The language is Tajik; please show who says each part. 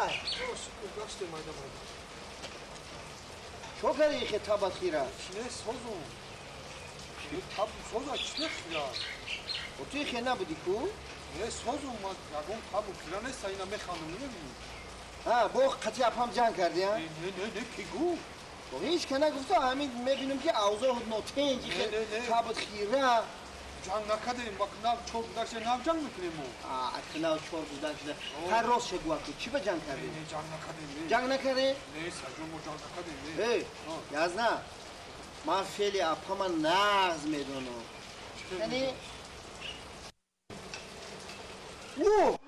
Speaker 1: Хай.
Speaker 2: Шукр, майда майда.
Speaker 1: Чо кардӣ хе табат хира?
Speaker 2: Не, созум. Таб соза чӣ хира?
Speaker 1: О ту хе набудӣ ку?
Speaker 2: Не, созум, ма ягон табу хира нест, ина механдам, намебинӣ.
Speaker 1: Ҳа, бо қатъи апам ҷанг кардӣ, а?
Speaker 2: Не, не, не, ки гуфт?
Speaker 1: Бо ҳеҷ ка нагуфта, ҳамин мебинам ки авзоъ нотинҷ,
Speaker 2: Не, не, не.
Speaker 1: табат хира.
Speaker 2: Ҷанг накардем, ба нав чор гузашта нав ҷанг мекунем мо.
Speaker 1: А, нав чор гузашта. Ҳар рост шегӯ аку, чӣ ба ҷанг кардӣ?
Speaker 2: Не, ҷанг накардем, не.
Speaker 1: Ҷанг накардӣ?
Speaker 2: Не, саҷон, мо ҷанг накардем, не.
Speaker 1: Эй, язна, ман феъли апама нағз медонам. Яъне О!